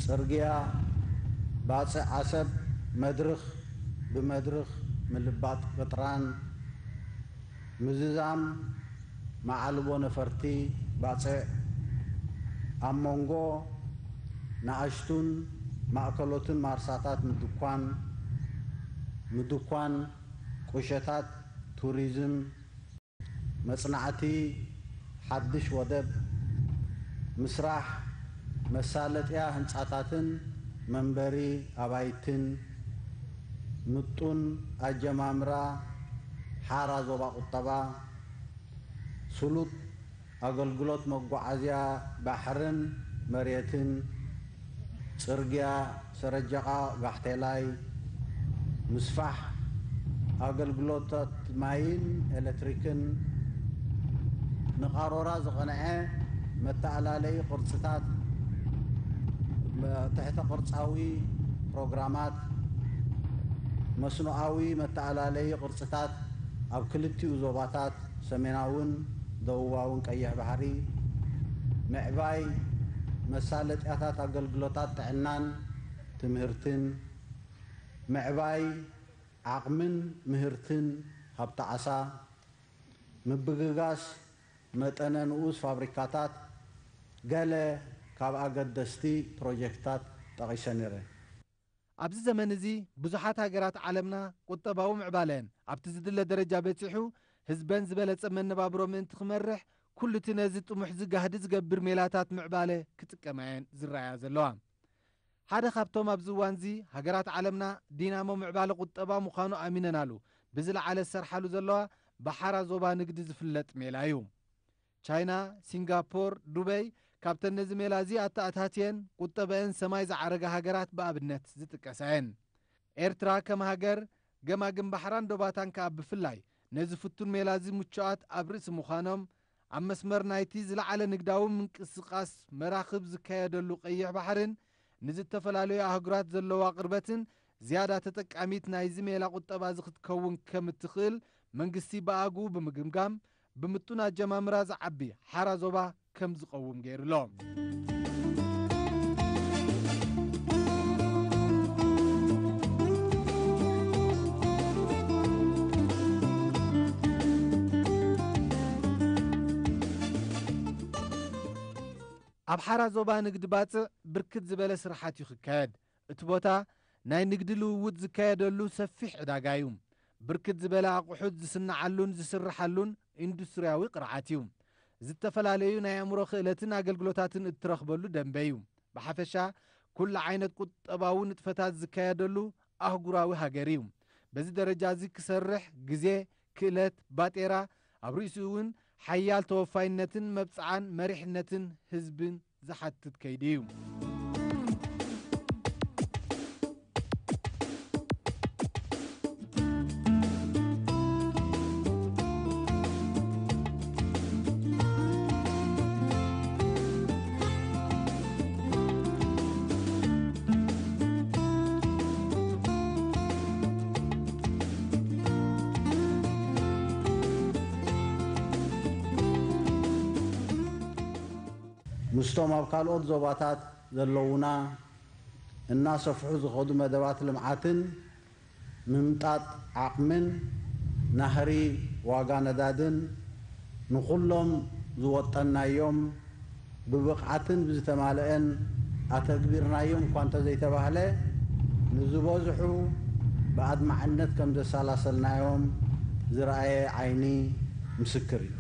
ጽርግያ፣ ባጽዕ ዓሰብ፣ መድርኽ ብመድርኽ ምልባጥ ቅጥራን፣ ምዝዛም መዓልቦ ነፈርቲ ባጽዕ፣ ኣብ መንጎ ንኣሽቱን ማእከሎትን ማርሳታት ምድኳን፣ ምድኳን፣ ቁሸታት ቱሪዝም፣ መጽናዕቲ ሓድሽ ወደብ፣ ምስራሕ መሳለጥያ ህንጻታትን መንበሪ ኣባይትን፣ ምጡን ኣጀማምራ ሓራ ዞባ ቁጠባ፣ ስሉጥ ኣገልግሎት መጓዓዝያ ባሕርን መሬትን፣ ጽርግያ ሰረጀቓ ጋሕቴላይ፣ ምስፋሕ ኣገልግሎታት ማይን ኤሌክትሪክን፣ ንቓሮራ ዝቐንዐ መተኣላለዪ ቅርጽታት፣ ትሕተ ቅርጻዊ ፕሮግራማት፣ መስኖኣዊ መተኣላለዪ ቅርጽታት ኣብ ክልቲኡ ዞባታት ሰሜናውን ደቡባውን ቀይሕ ባሕሪ፣ ምዕባይ መሳለጥያታት ኣገልግሎታት ጥዕናን ትምህርትን፣ ምዕባይ ዓቕምን ምህርትን ሃብቲ ዓሳ፣ ምብግጋስ መጠነ ንኡስ ፋብሪካታት ገለ ካብ ኣገደስቲ ፕሮጀክትታት ጠቒሰ ነይረ። ኣብዚ ዘመን እዚ ብዙሓት ሃገራት ዓለምና ቁጠባዊ ምዕባለአን ኣብቲ ዝድለ ደረጃ በጺሑ ህዝበን ዝበለጸ መነባብሮ ምእንቲ ክመርሕ ኩሉ እቲ ነዚ ጥሙሕዚ ጋህዲ ዝገብር ሜላታት ምዕባለ ክጥቀማ እየን ዝረኣያ ዘለዋ። ሓደ ካብቶም ኣብዚ እዋንዚ ሃገራት ዓለምና ዲናሞ ምዕባለ ቁጠባ ምዃኑ ኣሚነናሉ ብዝለዓለ ዝሰርሓሉ ዘለዋ ብሓራ ዞባ ንግዲ ዝፍለጥ ሜላ እዩ። ቻይና፣ ሲንጋፖር፣ ዱበይ ካብተን ነዚ ሜላ እዚ ኣተኣታትየን ቁጠበአን ሰማይ ዝዓረገ ሃገራት ብኣብነት ዝጥቀሳ እየን። ኤርትራ ከም ሃገር፣ ገማግም ባሕራን ዶባታን ከኣ ብፍላይ ነዚ ፍቱን ሜላ እዚ ምቹኣት ኣብ ርእሲ ምዃኖም፣ ኣብ መስመር ናይቲ ዝለዓለ ንግዳዊ ምንቅስቓስ መራኽብ ዝካየደሉ ቀይሕ ባሕርን ንዝተፈላለዩ ኣህጉራት ዘለዋ ቅርበትን ዝያዳ ተጠቃሚት ናይዚ ሜላ ቁጠባ እዚ ክትከውን ከም እትኽእል መንግስቲ ብኣግኡ ብምግምጋም፣ ብምጡን ኣጀማምራ ዝዓቢ ሓራ ዞባ ከም ዝቐውም ገይሩ ኣሎ። ኣብ ሓራ ዞባ ንግዲ ባጽዕ ብርክት ዝበለ ስራሓት እዩ ክካየድ። እቲ ቦታ ናይ ንግዲ ልውውጥ ዝካየደሉ ሰፊሕ ዕዳጋ እዩ። ብርክት ዝበለ ኣቑሑት ዝስንዓሉን ዝስርሓሉን ኢንዱስትርያዊ ቅርዓት እዩ። ዝተፈላለዩ ናይ ኣእምሮ ክእለትን ኣገልግሎታትን እትረኽበሉ ደንበ እዩ። ብሓፈሻ ኩሉ ዓይነት ቁጠባዊ ንጥፈታት ዝካየደሉ ኣህጉራዊ ሃገር እዩ። በዚ ደረጃ እዚ ክሰርሕ ግዜ፣ ክእለት፣ ባጤራ፣ ኣብ ርእሲኡ እውን ሓያል ተወፋይነትን መብጽዓን መሪሕነትን ህዝብን ዝሓትት ከይዲ እዩ። ምስቶም ኣብ ካልኦት ዞባታት ዘለዉና እናሰፍሑ ዝኸዱ መደባት ልምዓትን ምምጣጥ ዓቕምን ናህሪ ዋጋ ነዳድን ንኹሎም ዝወጠንናዮም ብብቕዓትን ብዝተማልአን ኣተግቢርናዮም እኳ እንተዘይተባህለ፣ ንዝበዝሑ ብኣድማዕነት ከም ዘሰላሰልናዮም ዝረኣየ ዓይኒ ምስክር እዩ።